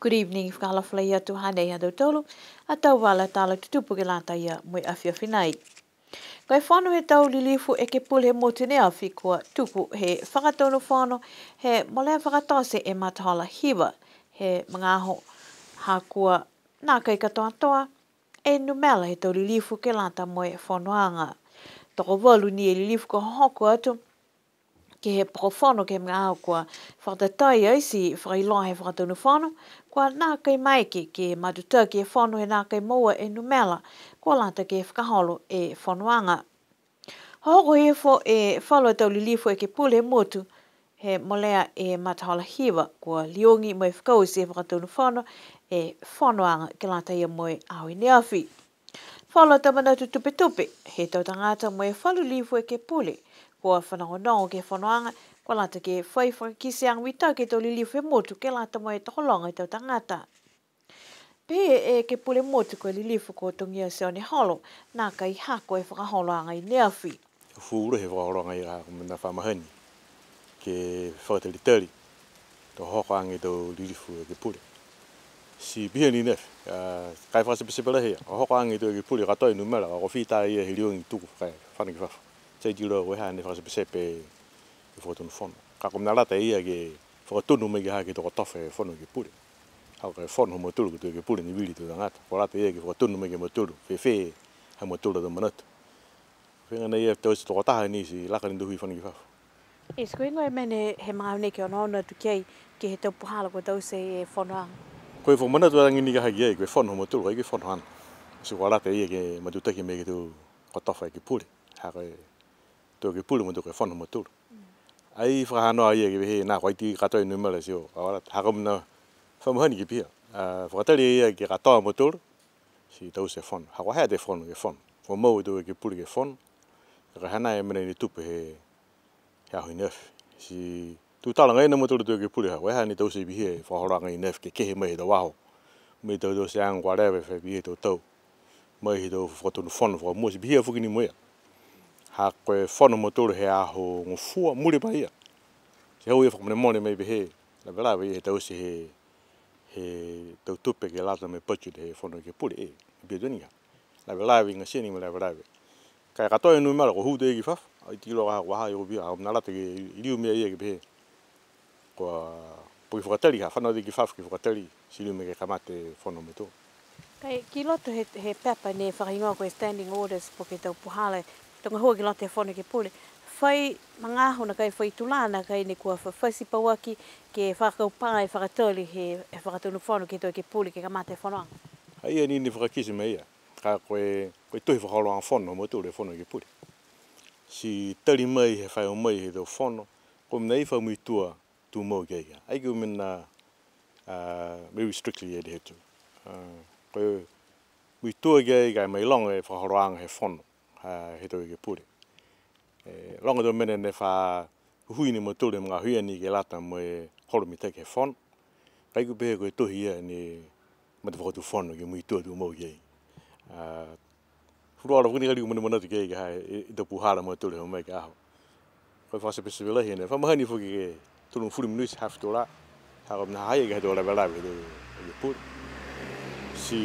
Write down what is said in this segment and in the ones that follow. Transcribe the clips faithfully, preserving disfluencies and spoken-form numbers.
Good evening, fakaalofa lahi atu, hanei ha tautolu a tau vala tala tutupu ke lata ia mo e afiafi nei. Ko e fono he tau lilifu ekepule he motu ne afi kua tuku he fakatonu fono he molea fakatote e matahola hiva he magaaho ha kua nākai katoatoa e numela he tau lilifu ke lata mo e fonoaga. Tokovalu ni e lilifu kua hohoko atu ke he poko fono ke he magaaho kua fakatatai ai ti fakailoa he fakatonu fono, kua nākai maeke ke matutaki e fono he nākai moua e numela kua lata ke fakaholo e fonoaga. Hohoko hifo e falu a tau lilifu ekepule he motu he molea e matahola hiva, kua liogi mo e fakaoti he fakatonu fono e fonoaga ke lata ia mo e aho i ne afi. Falu a tau manatu tupetupe he tau tagata mo e falu lilifu ekepule kua fanogonogo ke he fonoaga, kua lata ke fai fakakiteaga mitaki e tau lilifu he motu ke lata mo e tokologa e tau tagata. Pehē e ekepule motu ko e lilifu ko Togia Sione Holo, nākai hako e fakaholoaga i ne afi. Fulu he fakaholoaga ia, ha ko e mena fa mahani ke fakatalitali to hoko age e tau lilifu ekepule. Ti pihia ni ne afi, a, ka e fakatepetepe lahi ia, hoko age e tau ekepule, katoa e numela, ka ko e fita ia he liogi tuku ka e fano ki fafo. Ti ai ti iloa ko e ha ne fakatepetepe e fakatonu fono. Ka ko e mena lata ia ke fakatonu mai ke he tau kotofa he fono ekepule. Ha ko e fono ha mautolu ko e tau ekepule ne vili e tau tagata. Kua lata ia ke fakatonu mai ke he mautolu, fēfē ha mautolu a tau manatu. Fēgana ia taute tokotaha ni ti laka ni e tau hui fano ki fafo. E, ti ko e heigoa e mena he magaaho nei ke onoono atu ki ai, ke he tau puhala kua taute e fonoaga. Ko e fakamanatu age ni ka ha ki ai, ko e fono ha mautolu, ai ko e fono haana. Ti kua lata ia ke matutaki mai ke he tau kotofa ekepule. Ha ko e tau ekepule mo e tau ko e fono ha mautolu. Ai fakahanoa ia ke pehē nā, kua ai ti katoa e numela ti o, a, kua lata. Ha ko e mena fa mahani ke pihia. A, fakatali ia ke katoa a mautolu, ti taute e fono. Ha kua hea e fono ke fono. Kua mau e tau ekepule ke fono. Ka ko e hanā e mena ne tupu he, he aho i ne afi. Ti tutala agaia ni a mautolu tau ekepule ha ko e ha ne taute pihia e fakaholoaga i ne afi ke kehe mai he tau aho. Mo e tau tauteaga kua leva e fai pihia he tau tau. Mai he tau fakatonu fono fakamua ti pihia foki ni mo ia. Ha ko e fono a mautolu he aho Gofua mule mai ia. Ti hau ia fakamolemole mai pehē, lavelave ia he taute he, he tau tupe ke lata mo e budget he fono ekepule, e, pihia tuai ni ka. Lavelave, igatia ni mo e lavelave. Ka e katoa e numela kua hū tuai ki fafo, ai ti iloa ha kua ha i o pihia, a, mena lata ke liu mena ia ke pehē. Kua, po ke fakatali ha, fano atu ki fafo ke fakatali, ti liu mena ke kamata e fono ha mautolu. Ka e ki loto he, he pepa ne fakahigoa ko e standing orders po ke tau puhala to gahua ki loto he fono ekepule. Fai magaaho nākai, fai tulā nākai ne kua fa-, fati pauaki ke fakakaupā e fakatali he, he fakatonu fono ke he tau ekepule ke kamata e fonoaga. Ha ia ni ne fakakite mai ia. Ka ko e, ko e tohi fakaholoaga fono ha mautolu e fono ekepule. Ti tali mai he fai o mai he tau fono, ko e mena ai fa muitua tumau ki ai. Ai ko e mena, a, very strictly e he tau. A, ko e muitua ki ai ka e mailoga e fakaholoaga he fono, a, he tau ekepule. E, loga e tau mena ne fa huhui ni a mautolu he magaaho ia ni ke lata mo e holo mitaki he fono. Ka ai ko e pehē ko e tohi ia ne matafakatufono ke muitua tumau ki ai. A, fuluola foki ni ka liu manamanatu ki ai ke he, e, e tau puhala a mautolu he o mai ke he aho. Ko e fakatepetepe lahi nei, fa mahani foki ke tolugofulu minuti, half tulā. Ha ko e mena ha ha i ai ke he tau lavelave he tau ekepule. Ti,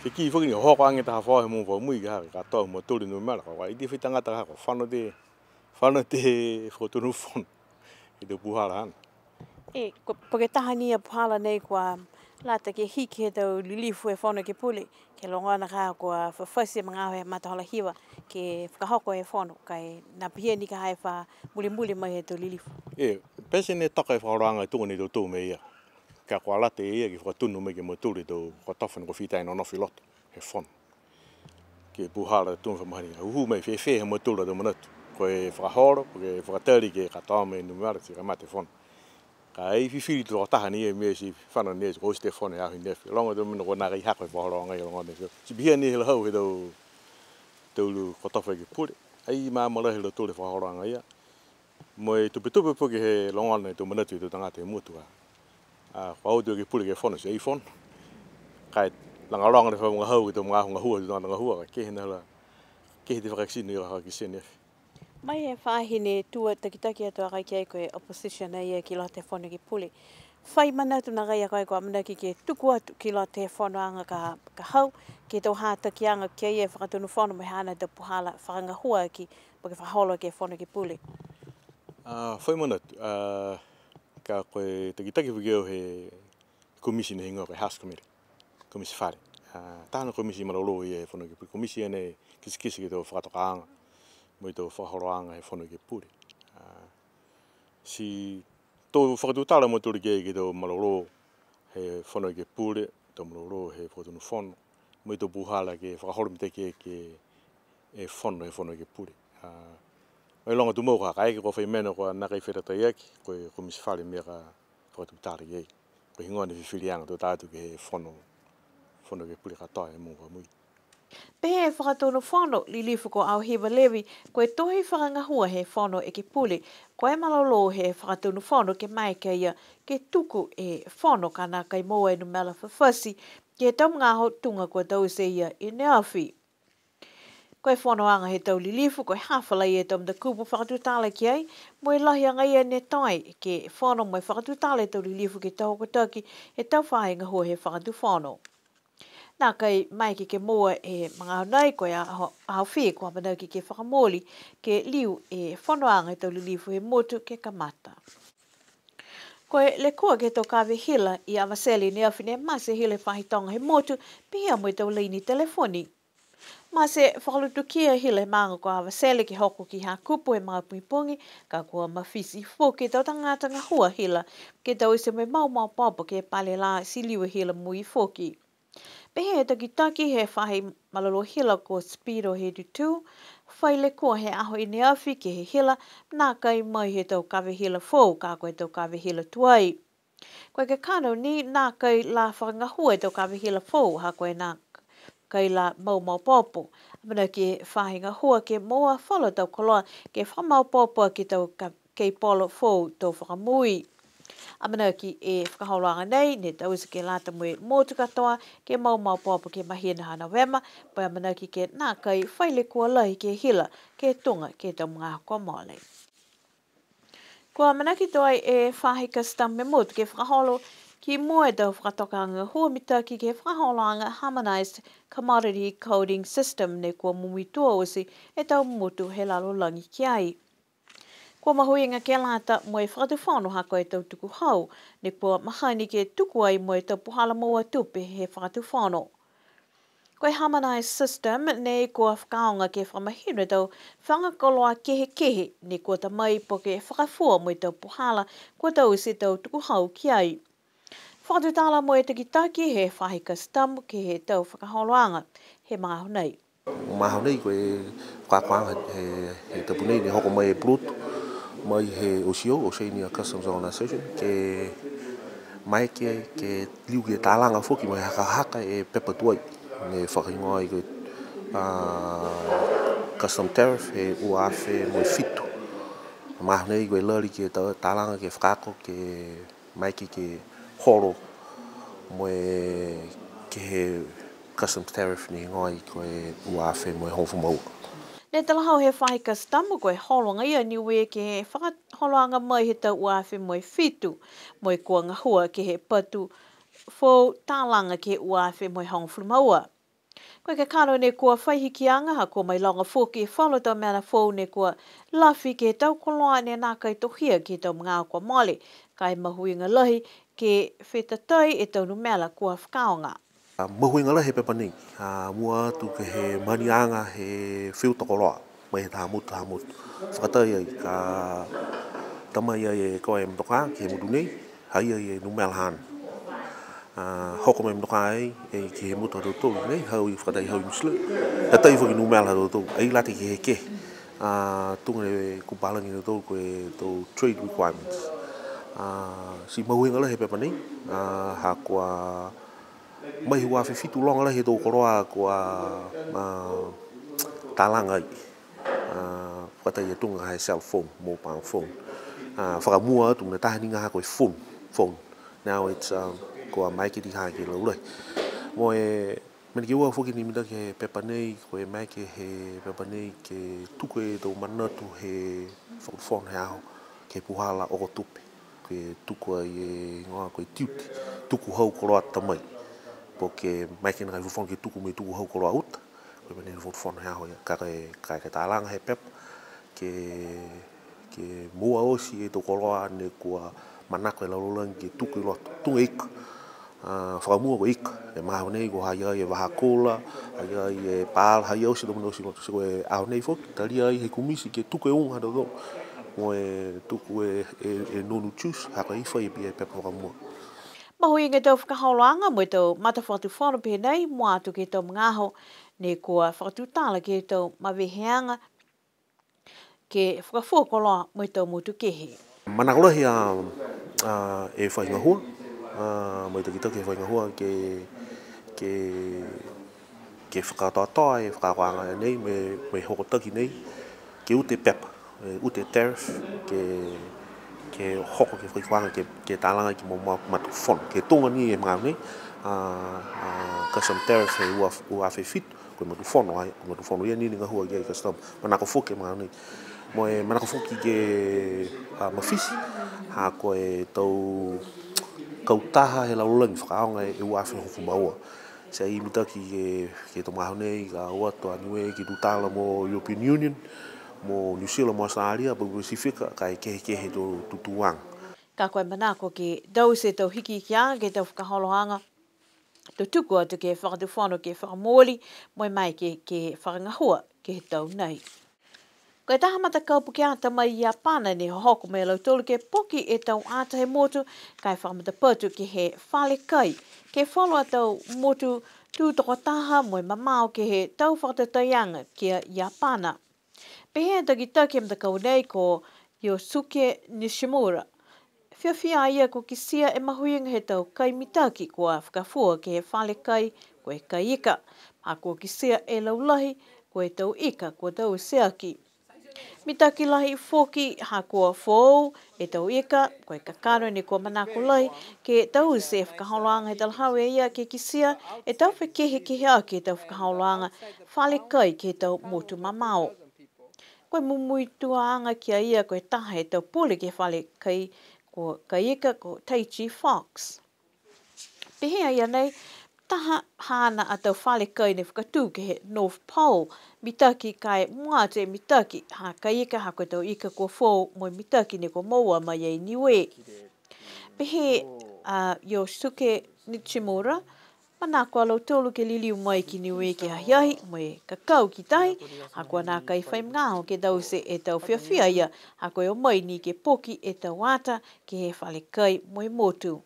ti kitia foki ni, hohoko age taha faahi he mogo fakamui ke he, katoa a mautolu e numela, ka ko e ai ti fai tagata ka ko e fano e, fano e fakatonu fono. He tau puhala haana. E, ko, po ke taha ni a puhala nei kua lata ke hiki he tau lilifu he fono ekepule, ke logona ka kua fafati e magaaho he matahola hiva, ke fakahoko e fono, ka e nā pihia ni ka ha e fa mulimuli mai he tau lilifu. E, pete ne toka e fakaholoaga tuga ni e tau tau mena ia. Ka kua lata e ia ke fakatonu mai ke he mautolu e tau kotofa ne kua fita e nonofo i loto he fono. Ke puhala tuga fa mahani, hūhū mai fēfē ha mautolu a tau manatu. Ko e fakaholo, ko e fakatali ke katoa mai e numela ti kamata e fono. Ka ai fifili tokotaha ni e mena ti fano ni ti ko e oti e fono he aho i ne afi. Loga e tau mena kua nākai hako e fakaholoaga ia loga ni. Ti pihia ni he la hau he tau, tau kotofa ekepule. Ai maama lahi a lautolu he fakaholoaga ia. Mo e tupetupe foki he logona e tau manatu he tau tagata he motu ka. A, kua o e tau ekepule ke fono, ti ai fono. Ka e lagaloga e fakamagahau ke he tau magaaho gahua he tau tagata gahua, ka kehe nā la, kehe e fakakite ni, fakakite ni. Mai he faahi ne tua takitaki atu a koe ki ai ko e opposition a ia ki loto he fono ekepule. Fai manatu nākai a koe kua amanaki ke tuku atu ki loto he fonoaga ka, ka hau, ke he tau hatakiaga ki ai e Fakatonu Fono mo e haana tau puhala fakagahua aki, po ke fakaholo aki e Fono Ekepule. A, fai manatu, a, ka ko e takitaki foki au he komisi ne higoa ko e House Committee, komisi fale. A, taha a komisi malolō ia he Fono Ekepule, komisi ia ne kitekite ke he tau fakatokaaga, mo e tau fakaholoaga he Fono Ekepule. A, ti to fakatutala mo tuli ke, ke he tau malolō he Fono Ekepule, tau malolō he Fakatonu Fono, mo e tau puhala ke fakaholo mitaki ke e fono he Fono Ekepule. A, mo e loga tumau ka, kaeke kua fai mena kua nākai felatai aki, ko e komisi fale mena ka fakatutala ki ai. Ko e higoa ne fifiliaga to ta atu ke he fono, Fono Ekepule katoa he mogo ka mui. Pehē e Fakatonu Fono, Lilifu ko Aohiva Levi, ko e tohi fakagahua he Fono Ekepule, ko e malolō he Fakatonu Fono ke maeke ia ke tuku e fono ka nākai moua e numela fafati, ke he tau magaaho tuga kua taute ia i neafi. Ko e fonoaga he tau lilifu, ko e hafa lahi e tau matakupu fakatutala ki ai, mo e lahi agaia ne toe ke fono mo e fakatutala e tau lilifu ke he tau hokotaki he tau faahi gahua he Fakatufono. Nākai maeke ke moua e magaaho nei, ko e aho, aho fē kua amanaki ke fakamooli ke liu e fonoaga he tau lilifu he motu ke kamata. Ko e lekua ke he tau kave hila i Avatele ne afi ne mate e hila he faahi toga he motu, pihia mo e tau laini telefoni. Mate fakalutukia e hila he maaga ko Avatele ke hoko ki Hakupu he magaaho pogipogi, ka kua mafiti foki e tau tagata gahua hila ke taute mo e mau maopoopo ke he pale lā ti liu e hila mui foki. Pehē e takitaki he faahi malolō hila ko Speedo Hetutu, fai lekua he aho i neafi ke he hila, nākai mai he tau kave hila foou, ka ko e tau kave hila tuai. Ko e kakano ni nākai la fakagahua e tau kave hila foou, ha ko e nākai la mau maopoopo. Amanaki e faahi gahua ke moua falu tau koloa ke fakamaopoopo ke he tau ka-, keipolo foou to fakamui. Amanaki e fakaholoaga nei, ne taute ke lata mo e motu katoa, ke mau maopoopo ke he mahina ha Novema, mo e amanaki ke nākai fai lekua lahi ke he hila, ke tuga ke he tau magaaho kua mole. Kua amanaki tuai e faahi kasitamu he motu ke fakaholo ki mua e tau fakatokaaga gahua mitaki ke he fakaholoaga Harmonized Commodity Coding System ne kua mumuitua oti e tau motu he lalolagi ki ai. Kua mahuiga ke lata mo e Fakatufono ha ko e tau tukuhau, ne kua mahani ke tuku ai mo e tau puhala moua tupe he Fakatufono. Ko e Harmonized System nei kua fakaaoga ke fakamahino e tau faga koloa kehekehe, ne kua ta mai po ke fakafua mo e tau puhala, kua taute e tau tukuhau ki ai. Fakatutala mo e takitaki he faahi kasitamu ke he tau fakaholoaga he magaaho nei. Magaaho nei ko e fakaakoaga he, he tapu nei ne hoko mai e pulotu, mai he O C O, Oceania Customs Organisation, ke maeke ke liu ke talaga foki mo e hakahaka e pepa tuai. Ne fakahigoa ai ko e, a, custom tariff he ua afe mo e fitu. Magaaho nei ko e lali ke ta-, talaga ke fakaako ke maeke ke holo mo e ke he customs tariff ne higoa ai ko e ua afe mo e hogofulu ma ua. Ne talahau he faahi kasitamu ko e holo agaia a Niue ke he fakaholoaga mai he tau ua afe mo e fitu, mo e kua gahua ke he patu foou talaga ke he ua afe mo e hogofulu ma ua. Ko e kakano ne kua fai hikiaga, ha kua mailoga foki e falu tau mena foou ne kua lafi ke he tau koloa ne nākai tohia ke he tau magaaho kua mole, ka e mahuiga lahi ke fetatai e tau numela kua fakaaoga. A, mahuiga lahi he pepa nei, a, mua atu ke he maniaga he fiu tokoloa mai he taha motu, taha motu. Fakatai ai, ka ta mai ai e koe e motokā ke he motu nei, ha i ai e numela haana. A, hoko mai e motokā ai, e, ke he motu ha tautolu nei, hau i fakatai hau i New Zealand. Ka tai foki numela ha tautolu, ai lata ke he kehe. A, tuga e kupalagi ha tautolu ko e tau trade requirements. A, ti mahuiga lahi he pepa nei, a, ha kua mai he ua afe fitu loga lahi e tau koloa kua, a, talaga ai. A, fakatai e tuga he cell phone, mobile phone. A, fakamua atu ne taha ni ga ha ko e phone, phone. Now it's, um, kua maeke ti ha ke laulahi. Mo e, mena ke ua foki ni mitaki he pepa nei, ko e maeke he pepa nei ke tuku e tau manatu he Fakatufono he aho, ke he puhala oko tupe. Ke tuku ai e higoa ko e tiute, tuku hau koloa ta mai. Po ke maeke ni e fakatufono ke tuku mo e tuku hau koloa uta. Ko e mena he fakatufono he aho ia, ka e, ka e talaga he pepa, ke, ke moua oti e tau koloa ne kua manako e lalolagi ke tuku i loto. Tuga e ika, a, fakamua ko e ika, e magaaho nei ko e ha i ai e vahakula, ha i ai e paala, ha i ai oti e tau mena oti i loto. Ti ko e aho nei foki, talia ai he komiti ke tuku e uga ha tautolu. Mo e tuku e, e, e nonu juice, ha ko e fai e pia e pepa fakamua. Mahuiga e tau fakaholoaga mo e tau matafakatufono pehē nei, mua atu ke he tau magaaho ne kua fakatutala ke he tau maveheaga ke fakafua koloa mo e tau motu kehe. Manako lahi a, a, e faahi gahua, a, mo e takitaki he faahi gahua ke, ke, ke fakakatoatoa e fakaakoaga nei, mo e, mo e hokotaki nei, ke uta e pepa, e, uta e tariff, ke, ke hoko ke fakaikuaga, ke, ke talaga ke mo ma-, matafakatufono. Ke tuga ni e magaaho nei, a, a, custom tariff he ua, ua afe fitu, ko e matafakatufono, ai, ko e matafakatufono ia ni ne gahua ki ai e custom. Manako foki e magaaho nei. Mo e manako foki ke, a, mafiti, ha ko e tau kautaha he lalolagi fakaaoga e ua afe hogofulu ma ua. Ti ai mitaki ke, ke he tau magaaho nei, ka o atu a Niue ke tutala mo European Union, mo New Zealand, mo Australia, po ke Pasifika, ka e kehekehe e tau tutūaga. Ka ko e manako ke taute e tau hikihikiaga ke he tau fakaholoaga, to tuku atu ke he fakatufono ke fakamooli, mo e maeke ke, ke fakagahua ke he tau nei. Ko e taha matakau pukeata mai Iapana ne hohoko mai a lautolu ke poki e tau ata he motu, ka e fakamatapatu ke he fale kai, ke he falu a tau motu tū tokotaha mo e mamao ke he tau fakatataiaga ki a Iapana. Pehē e takitaki he matakau nei ko Yosuke Nishimura. Fiafia a ia kua kitia e mahuiga he tau kai mitaki kua fakafua ke he fale kai, ko e kai ika, ha kua kitia e laulahi, ko e tau ika kua taute aki. Mitaki lahi foki ha kua foou e tau ika, ko e kakano ne kua manako lahi ke taute e fakaholoaga he talahau e ia ke kitia e tau fekehekeheaki he tau fakaholoaga fale kai ke he tau motu mamao. Ko e mumuituaaga ki a ia ko e taha he tau pule ke he fale kai, ko e kai ika ko Taichi Fox. Pehē a ia nei, taha haana a tau fale kai ne fakatū ke he North Pole, mitaki ka e mua atu e mitaki ha kai ika ha ko e tau ika kua foou mo e mitaki ne kua moua mai ai Niue. Pehē a Yosuke Nishimura, manako a lautolu ke liliu mai ki Niue ke ahiahi mo e kakau ki tahi, ha kua nākai fai magaaho ke taute e tau fiafia ia, ha ko e o mai ni ke poki e tau ata ke he fale kai mo e motu.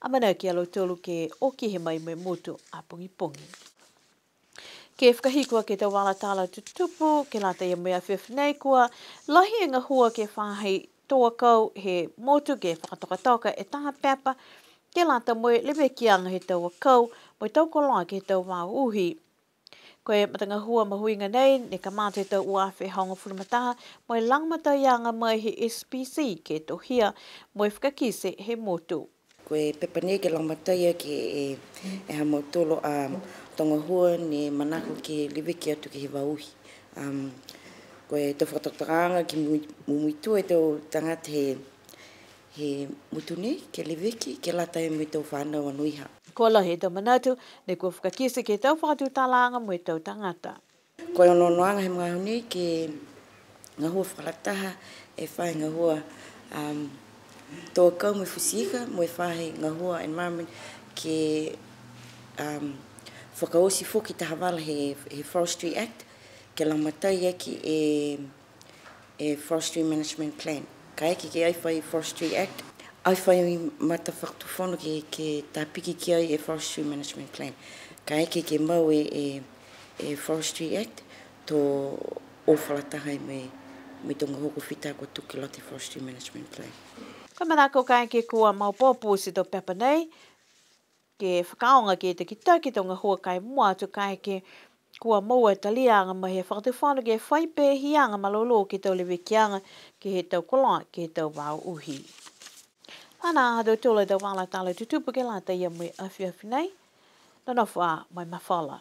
Amanaki a lautolu ke o kehe mai mo e motu a pogipogi. Ke fakahiku aki e tau vala tala tutupu, ke lata ia mo e afiafi nei kua lahi e gahua ke he faahi tō akau he motu ke fakatokatoka e taha pepa, ke lata mo e levekiaga he tau akau, mo e tau koloa ke he tau vao uhi. Ko e matagahua mahuiga nei, ne kamata he tau ua afe hogofulu ma taha, mo e lagomataiaga mai he S P C ke tohia, mo e fakakite he motu. Ko e pepa nei ke lagomatai aki e, e ha mautolu a tau gahua ne manako ke leveki atu ke he vao uhi. Um, ko e tau fakatokatokaaga ke mu-, mumuitua e tau tagata he, he motu nei, ke leveki, ke lata mo e tau fanau anoiha. Kua lahi e tau manatu, ne kua fakakite ke he tau fakatutalaaga mo e tau tagata. Ko e onoonoaga he magaaho nei ke gahua fakalataha e faahi gahua, um, tō akau mo e futi ika, mo e faahi gahua environment ke, um, fakaoti foki taha vala he, he Forestry Act, ke lagomatai aki e e Forestry Management Plan. Kaeke ke ai fai Forestry Act, ai fai matafakatufono ke, ke tapiki ki ai e Forestry Management Plan. Kaeke ke mau e, e, e Forestry Act, to o fakalataha mo e, mo e tau gahua kua fita kua tuku ki loto he Forestry Management Plan. Ko e manako kaeke kua maopoopo e tau pepa nei, ke fakaaoga ke takitaki tau gahua ka e mua atu kaeke kua moua e taliaga mai he fakatufono ke fai peehiaga malolō ke he tau levekiaga ke he tau koloa ke he tau vao uhi. Hanā ha tautolu a tau vala tala tutupu ke lata ia mo e afiafi nei. Nonofo ā mo e mafola.